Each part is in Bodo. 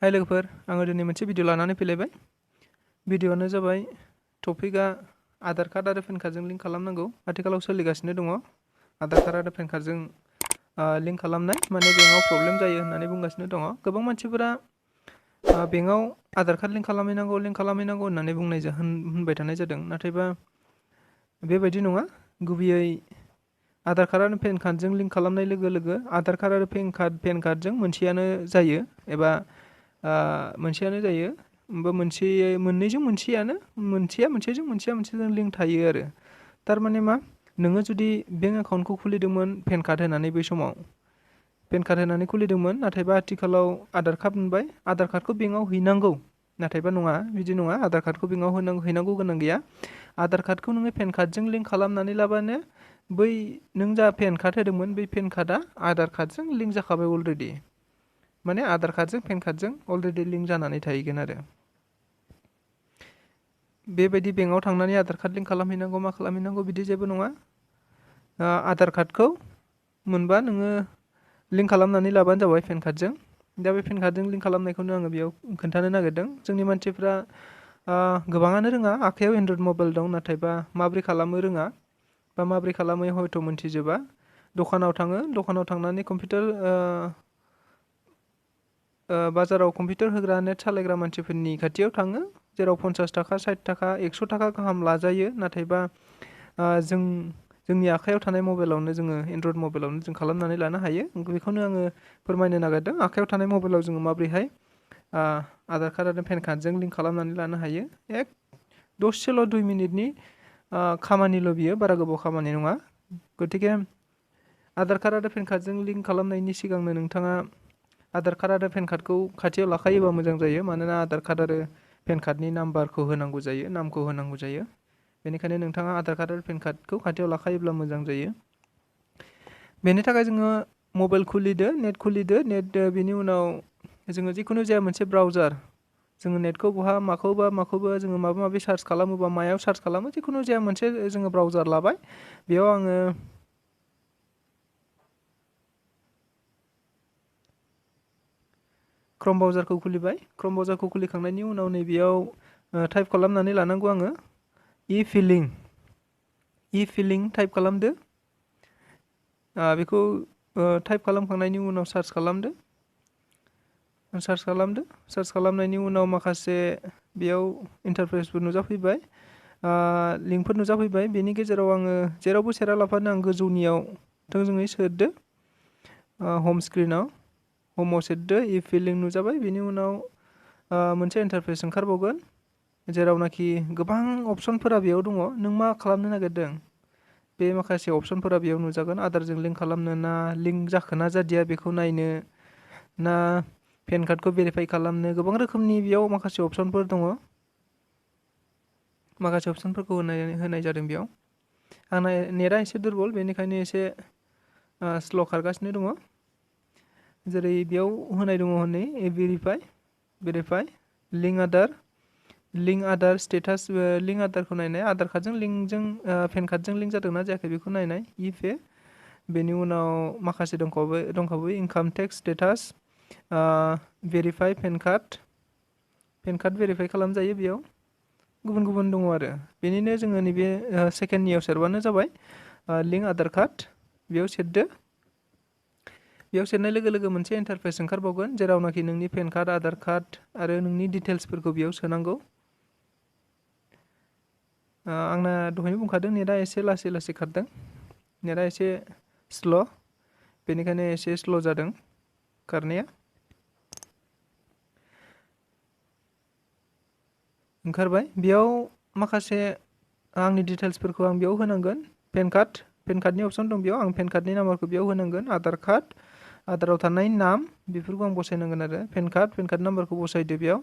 हाय लोगोफोर, आङो दिनै मोनसे भिडिअ लानानै फैलायबाय। भिडिअआनो जाबाय टपिकआ आधार कार्ड आरो पेन कार्डजों लिंक खालामनांगौ। आथिखालाव सोलिगासिनो दङ आधार कार्ड आरो पेन कार्डजों लिंक खालामनाय, माने बेंकआव प्रब्लेम जायो होननानै बुंगासिनो दङ। गोबां मानसिफोरा बेंकआव आधार कार्ड लिंक खालामहैनांगौ होननानै होनबाय थानाय जादों। नाथायबा बेबायदि नङा। गुबैयै आधार कार्ड आरो पेन कार्डजों लिंक खालामनाय लोगो लोगो आधार कार्ड आरो पेन कार्डजों मोनसेयानो जायो, एबा मोनसेयानो जायो, मोननैजों मोनसेयानो, मोनसेजों लिंक थायो आरो। थारमाने मा, नोङो जुदि बेंक एकाउन्टखौ खुलिदोंमोन पेन कार्ड होनानै, बै समाव पेन कार्ड होनानै खुलिदोंमोन, नाथायबा आथिखालाव आधार कार्ड मोनबाय, आधार कार्डखौ बेंकआव हैनांगौ। नाथायबा नङा, बिदि नङा। आधार कार्डखौ बेंकआव हैनांगौ गोनां गैया। आधार कार्डखौ नोङो पेन कार्डजों लिंक खालामनानै लाबानो बै नों जा पेन कार्ड होदोंमोन, बै पेन कार्डआ आधार कार्डजों लिंक जाखाबाय अलरेडि। माने आधार कार्डजों पेन कार्डजों अलरेडि लिंक जानानै थाहैगोन आरो। बेबायदि बेंकआव थांनानै आधार कार्ड लिंक खालामहैनांगौ, मा खालामहैनांगौ, बिदि जेबो नङा। आधार कार्डखौ मोनबा नोङो लिंक खालामनानै लाबानो जाबाय पेन कार्डजों। दा बे पेन कार्डजों लिंक खालामनायखौनो आङो बेयाव खोन्थानो नागिरदों। जोंनि मानसिफ्रा गोबाङानो रोङा। आखायाव एन्ड्रइड मबाइल दं, नाथायबा माब्रै खालामो रोङा, बा माब्रै खालामो हयथ' मोनथिजोबा। दखानाव थाङो, दखानाव थांनानै बाजाराव कम्पिउटार होग्रा, नेट सालायग्रा मानसिफोरनि खाथियाव थाङो, जेराव 50 थाखा, 60 थाखा, 100 थाखा गाहाम लाजायो। नाथायबा जोंनि आखायाव थानाय मबाइलावनो, जोङो एन्ड्रइड मबाइलावनो जों खालामनानै लानो हायो। बेखौनो आङो फोरमायनो नागिरदों। आखायाव थानाय मबाइलाव जोङो माब्रैहाय आधार कार्ड आरो पेन कार्डजों लिंक खालामनानै लानो हायो। दसेल' 2 मिनिटनि खामानिल' बियो, बारा गोबाव खामानि नङा। गतिके आधार कार्ड आरो पेन कार्डजों लिंक खालामनायनि सिगांनो नोंथाङा आधार कार्ड आरो पेन कार्डखौ खाथियाव लाखायोबा मोजां जायो। मानोना आधार कार्ड आरो पेन कार्डनि नाम्बारखौ होनांगौ जायो, नामखौ होनांगौ जायो। बेनिखायनो नोंथाङा आधार कार्ड आरो पेन कार्डखौ खाथियाव लाखायोब्ला मोजां जायो। बेनि थाखाय जोङो मबाइल खुलिदो, नेट खुलिदो। बेनि उनाव जोङो जिखुनु जाया मोनसे ब्राउजार, जोङो नेटखौ माखौबा जोङो माबा माबि सार्च खालामोबा, मायाव सार्च खालामो, जिखुनु जाया मोनसे जोङो ब्राउजार लाबाय। बेयाव आङो क्रम ब्राउजारखौ खुलिबाय। क्रम ब्राउजारखौ खुलिखांनायनि उनाव नैबेयाव टाइप खालामनानै लानांगौ आङो इ फिलिं टाइप खालामदो। बेखौ टाइप खालामखांनायनि उनाव सार्च खालामदो। सार्च खालामनायनि उनाव माखासे बेयाव इन्टारफेसफोर नुजाफैबाय, लिंकफोर नुजाफैबाय। बेनि गेजेराव आङो जेरावबो सेरालाफानो आं गोजौनियाव थोंजोङै सोदो, हम स्क्रिनाव हमआव सेरदो, इ फिलिं नुजाबाय। बेनि उनाव मोनसे इन्टारफेस ओंखारबावगोन, जेरावनाखि गोबां अपसनफोरा बेयाव दङ। नों मा खालामनो नागिरदों, बे माखासे अपसनफोरा बेयाव नुजागोन। आधारजों लिंक खालामनो ना, लिंक जाखोना जादिया बेखौ नायनो ना, पेन कार्डखौ भेरिफाइ खालामनो, गोबां रोखोमनि बेयाव माखासे अपसनफोर दङ। माखासे अपसनफोरखौ होनाय जादों बेयाव। आंना नेटआ एसे दुरबल, बेनिखायनो एसे स्ल' खारगासिनो दङ। जेरै बेयाव होनाय दङ हनै verify, link Aadhaar status, link आधारखौ नायनाय, आधार कार्डजों पेन कार्डजों लिंक जादोंना जायाखै बेखौ नायनाय, पे। बेनि उनाव माखासे दंखाबो income tax status, verify PAN card verify खालामजायो। बेयाव गुबुन गुबुन दङ आरो। बेनिनो जोङो नैबे सेकेन्डनियाव सेरबानो जाबाय, लिंक आधार कार्ड। बेयाव सेरदो। बेयाव सेरनाय लोगो लोगो मोनसे इन्टारफेस ओंखारबावगोन, जेरावनाखि नोंनि पेन कार्ड, आधार कार्ड आरो नोंनि डिटेल्सफोरखौ बेयाव सोनांगौ। आंना दहायनो बुंखादों, नेटआ एसे लासै खारदों, नेटआ एसे स्ल', बेनिखायनो एसे स्ल' जादों खारनाया। ओंखारबाय। बेयाव माखासे आंनि डिटेल्सफोरखौ आं बेयाव होनांगोन। पेन कार्डनि अपसन दं बेयाव, आं पेन कार्डनि नाम्बारखौ बेयाव होनांगोन। आधाराव थानाय नाम, बेफोरखौ आं बसायनांगोन आरो। पेन कार्ड नाम्बारखौ बसायदो बेयाव।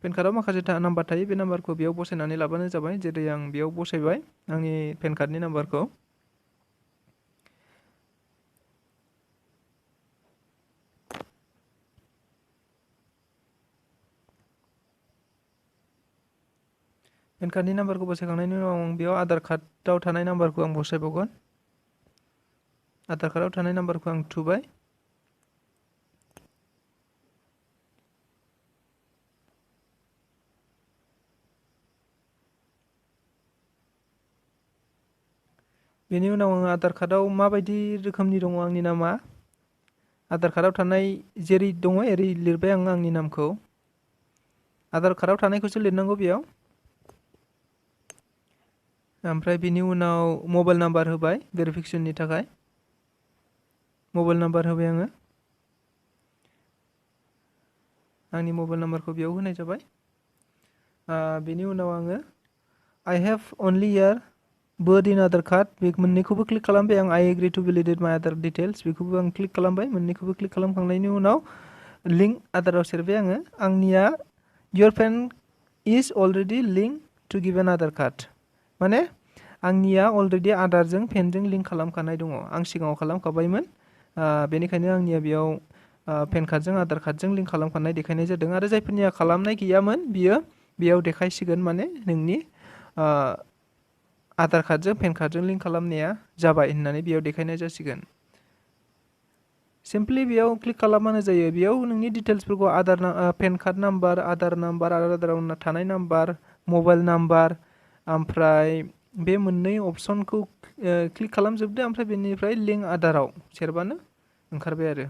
पेन कार्डआव माखासे नाम्बार थायो, बे नाम्बारखौ बेयाव बसायनानै लाबानो जाबाय। जेरै आं बेयाव बसायबाय आंनि पेन कार्डनि नाम्बारखौ। पेन कार्डनि नाम्बारखौ बसायखांनायनि उनाव आं बेयाव आधार कार्डआव थानाय नाम्बारखौ आं बसायबावगोन। आधार कार्डआव थानाय नाम्बारखौ आं थुबाय। बेनि उनाव आङो आधार कार्डआव माबायदि रोखोमनि दङ आंनि नामा आधार कार्डआव थानाय जेरै दङ एरै लिरबाय आं आंनि नामखौ आधार कार्डआव थानायखौसो लिरनांगौ बेयाव ओमफ्राय बेनि उनाव मबाइल नाम्बार होबाय भेरिफिकेसननि थाखाय मबाइल नाम्बार होबाय आङो आंनि मबाइल नाम्बारखौ बेयाव होनाय जाबाय बेनि उनाव आङो I have only your birth in Aadhaar card बे मोननैखौबो क्लिक खालामबाय आं I agree to validate my Aadhaar details बेखौबो आं क्लिक खालामबाय मोननैखौबो क्लिक खालामखांनायनि उनाव लिंक आधाराव सेरबाय आङो आंनिया your PAN is already linked to given Aadhaar card माने आंनिया अलरेडि आधारजों पेनजों लिंक खालामखानाय दङ आं सिगाङाव खालामखाबायमोन बेनिखायनो आंनिया बेयाव पेन कार्डजों आधार कार्डजों लिंक खालामखानाय देखायनाय जादों आरो जायफोरनिया खालामनाय गैयामोन बियो बेयाव देखायसिगोन माने नोंनि आधार कार्डजों पेन कार्डजों लिंक खालामनाया जाबाय होननानै बेयाव देखायनाय जासिगोन सिम्पलि बेयाव क्लिक खालामबानो जायो बेयाव नोंनि डिटेल्सफोरखौ PAN card number Aadhaar number आरो आधाराव थानाय नाम्बार मबाइल नाम्बार ओमफ्राय बे मोननै अपसनखौ क्लिक खालामजोबदो ओमफ्राय बेनिफ्राय लिंक आधाराव सेरबानो ओंखारबाय आरो